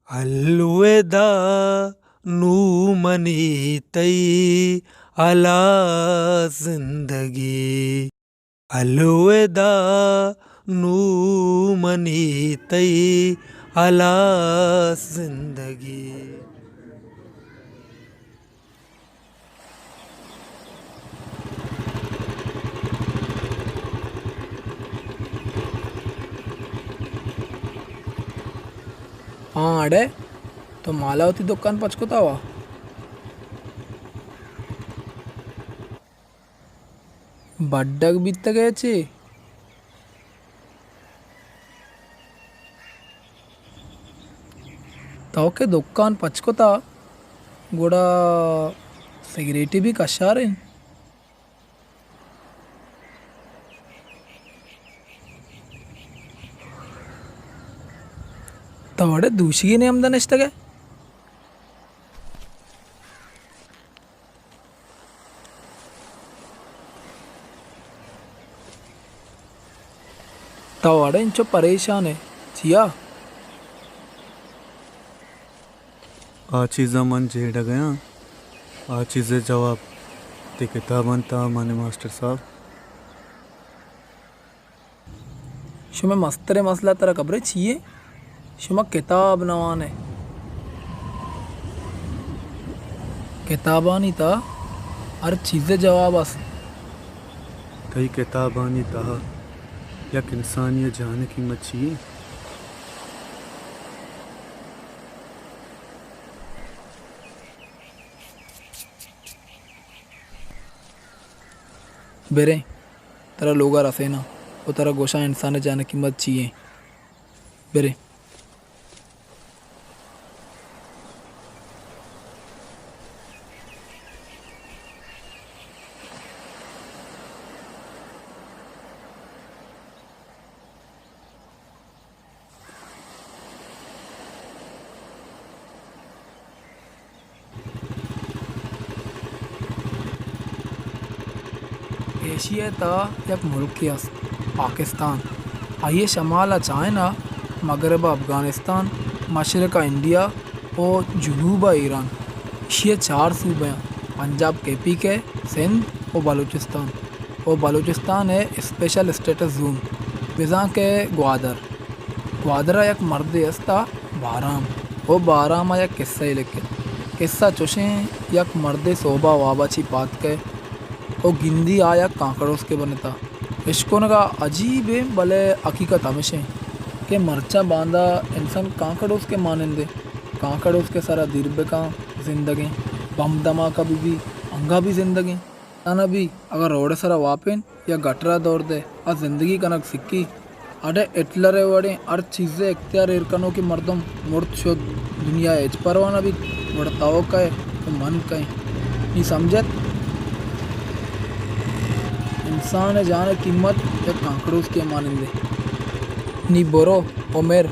الوداع نوں منی تئی ہلاس زندگی، الوداع نوں منی تئی ہلاس زندگی۔ ہاں اڑے، تو مالا وتی دکان پچ کتا وا؟ بڈگ بیتگ ئے چے؟ تو کہ دکان پچ کتا، گڑا سگریٹے بھی کشارین۔ تو اڑے دوشیگے نیمدا نشتگ ئے؟ تو اڑے انچو پریشان ئے، چیا؟ آ چیزاں من جیڑگ ء آں، آ چیزے جواب تئی کتابانی تہا من ماسٹر صاحب۔ شمئے مستریں مسئلہ ترا خبرے چی ایں؟ شما کتاب نہ وان ئے۔ کتابانی تہا ہر چیزے جواب است۔ تئی کتابانی تہا یک انسانی ء جان ء قیمت چی ایں؟ بریں، ترا لوگ ء رسیناں و ترا گوشاں انسان ء جان ء قیمت چی ایں۔ بریں۔ ایشیا ء تہا یک ملکے است، پاکستان۔ آئی ء شمال ء چائنا، مغرب ء افغانستان، مشرق ء انڈیا و جنوب ء ایران۔ ایشی ء چار صوبہ آں، پنجاب، کے پی کے، سندھ و بلوچستان۔ و بلوچستان ء اسپیشل اسٹیٹس زون، بزاں کہ گوادر۔ گوادر ء یک مردے است ء بارام، او بارام ء یک کسہ ئے لکت۔ کسہ چوشیں، یک مردے سہب ء واب ء چی پاد کئے او گندی آ یک کانکڑوسکے بنتا۔ اشکنگ ء عجیب ایں، بلے حقیقت ہمیش ایں کہ مرچاں باندا انسان کانکڑوسکے مانند ایں۔ کانکڑوسکے سرا دیر بکاں زندگ ایں، بمب دھماکہ بہ بی، انگا بھی زندگ ایں۔ تانا بھی اگاں روڈ ء سرا واپین یا گٹر ء دور دئے، آ زندگی کنگ سکی۔ اڑے ہٹلر ء وڑیں ہر چیز ء اختیار ایر کنوکیں مردم مرت شت، دنیا ء ہچ پرواہ نہ بیت، گڑا تو کئے و من کئے؟ نی سمجھت؟ انسان ء جان ء قیمت یک کانکڑوسکے ء مانند انت۔ نی برو و مر۔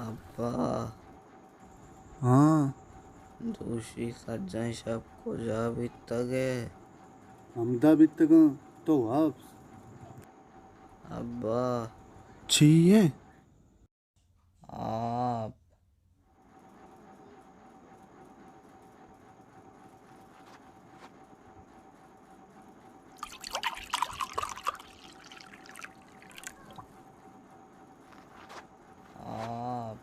ابا! ہاں۔ دوشی سجہیں شپ کجا بیتگ ئے؟ ہمدا بیتگاں، تو وپس۔ ابا۔ چی اے؟ آپ۔ آپ۔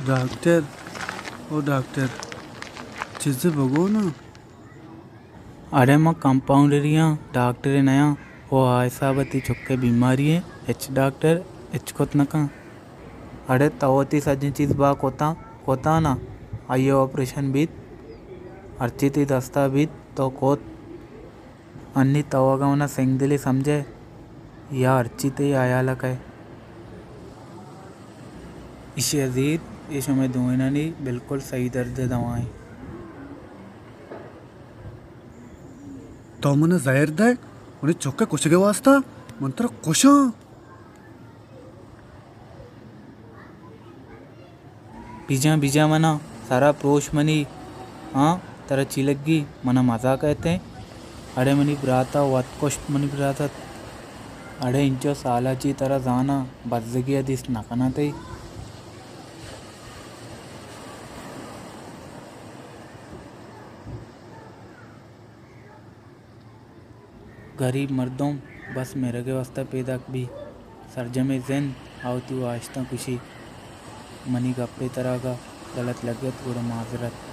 ڈاکٹر، او ڈاکٹر، چیزے بگو نا۔ اڑے من کمپاؤنڈری آں، ڈاکٹرے نیاں۔ او آ حساب ءَ تئی چک ءِ بیماری ءَ ہچ ڈاکٹر ہچ کت نہ کن۔ اڑے تو وتی سجیں چیز با کتاں، کتاں نا؟ آئی ءِ آپریشن بیت، ہرچی تئی دست ءَ بیت تو کت۔ انی تو اگاں منا سنگدلے سمجھئے یا ہرچی تئی ہیال ءَ کئے۔ ایشی ءَ زیت، اے شمئے دوئینانی بالکل سہی درد ءِ دوا ایں۔ تو منا زہر دئے، منی چک ءِ کشگ ءِ واستا؟ من ترا کشاں۔ بجاں، بجاں منا، سرا پروش منی۔ ہاں، ترا چی لگی؟ منا مزاک ءَ اتیں؟ اڑے منی برات ءَ وت کشت منی برات ءَ۔ اڑے انچو سال ءَ چی ترا زاناں، بزگی ءَ دیست نہ کناں تئی۔ گریب مردم بس مرگ ءِ واستا پیداک بی۔ سرجمیں زند آ وتی واہشتاں کشی۔ منی گپ ءَ ترا اگاں غلط لگت گڑا معذرت۔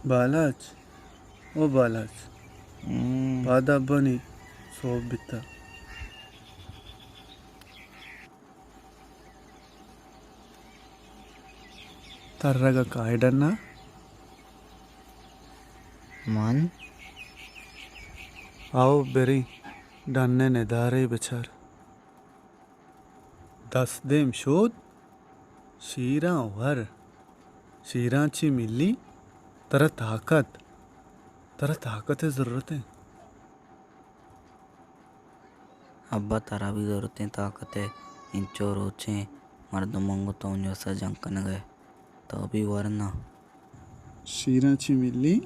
بالاچ، او بالاچ، ہم۔ پاد ابا نی سہب بیتا۔ ترگ ءَ کائے ڈن ءَ؟ من؟ آؤ بریں، ڈن ءِ ندارے بچار۔ دست دیم شود، شیراں ور۔ شیراں چی ملی؟ ترا طاقت، ترا طاقت ءِ ضرورت ایں۔ ابا، ترا بھی ضرورت ایں طاقت ءِ۔ انچو روچیں مردماں گوں تو انچو سا جنگ کنگ ءَ، تو بھی ورنا۔ شیراں چی ملی؟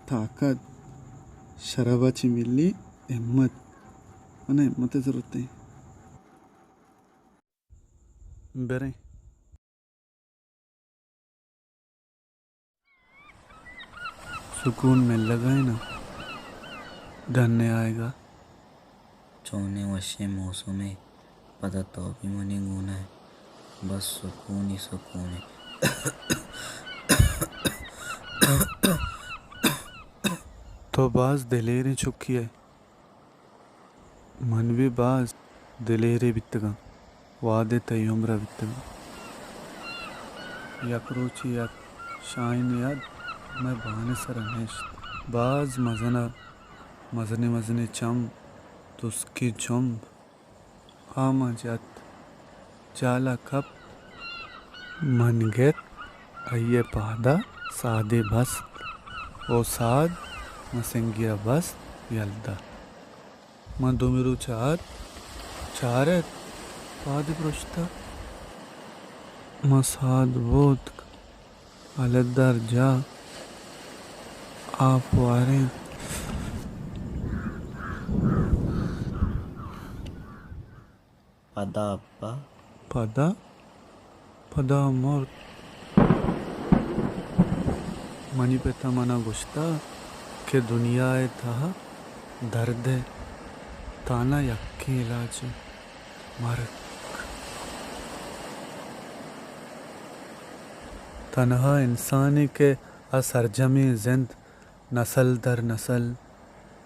طاقت۔ شراب ءَ چی ملی؟ ہمت۔ من ءَ ہمت ءِ ضرورت ایں۔ بریں۔ سکون ملگ ءَ ایں نا، ڈن ءِ آیگ ءَ۔ چونیں وشیں موسمے، پدا تو بھی منی گون ئے، بس سکون ہی سکون ئے۔ تو باز دلیریں چکی ئے۔ من بھی باز دلیرے بیتگاں، وہدے تئی عمر ءَ بیتگاں۔ یک روچے یک شاہینے ات، مئے بان ءِ سرا نشت۔ باز مزن ءُ مزنیں مزنیں چم، تسکیں چمب۔ آ من جت۔ جالا کپت۔ من گپت، آئی ءِ پاد ءَ سادے بست۔ او ساد من سنگی ءَ بست، یل دات۔ من دومی روچ ءَ ات، چارت، پادے پرشتہ۔ من ساد بوتک۔ الدار جا آپ واریں۔ پدا ابا؟ پدا؟ پدا مرد۔ منی پت ءَ من ءَ گوشتہ کہ دنیا ءِ تہا درد ءِ تہنا یکیں علاج اِنت۔ مرگ۔ تنہا انسانے کہ آ سرجمیں زند نسل در نسل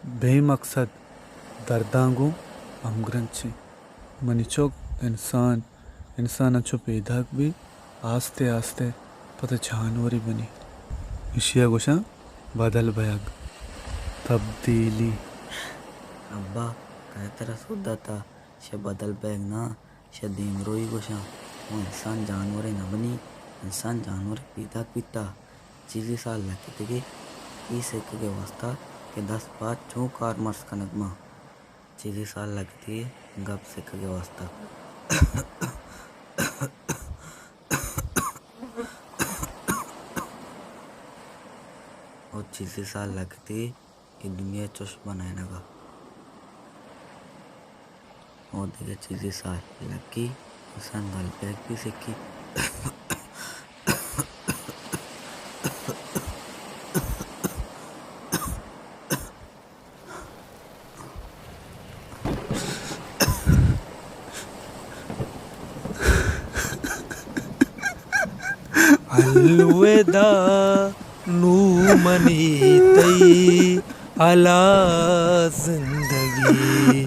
بے مقصد درداں گوں ہمگرنچ اِنت۔ منی چک، انسان، انسان انچو پیداک بی، آستے آستے پدا جانورے بنی۔ ایشی ءَ گوشاں بدل بیگ، تبدیلی۔ ابا، کئے ترا سوب داتا؟ شہ بدل بیگ نہ، شہ دیمروئی گوشاں۔ و انسان جانورے نہ بنی، انسان جانورے پیداک بیتا۔ چیزے سال لگتگی اے سکگ ءِ واستا کہ دست پاد چون کارمرز کنگ باں۔ چیزے سال لگتگی گپ سکگ ءِ واستا۔ او چیزے سال لگتگی اے دنیا چش بنائینگ ءَ۔ او دگہ چیزے سال لگی، انسان دل پیک بی سکی۔ الوداع نوں منی تئی ہلاس زندگی،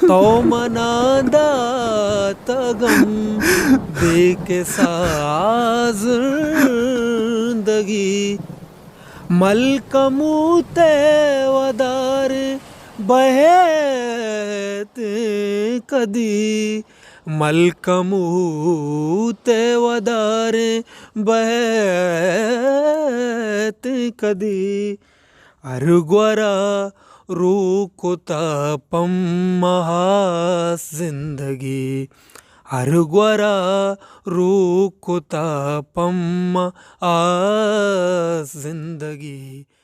تو منا داتگم بے کساس زندگی۔ ملکموت ءِ ودار بہت کدی، ملکموت ءِ ودار بہت کدی۔ ہر گورا روک کتا پہ ما زندگی، ہر گورا روک کتا پہ ما زندگی۔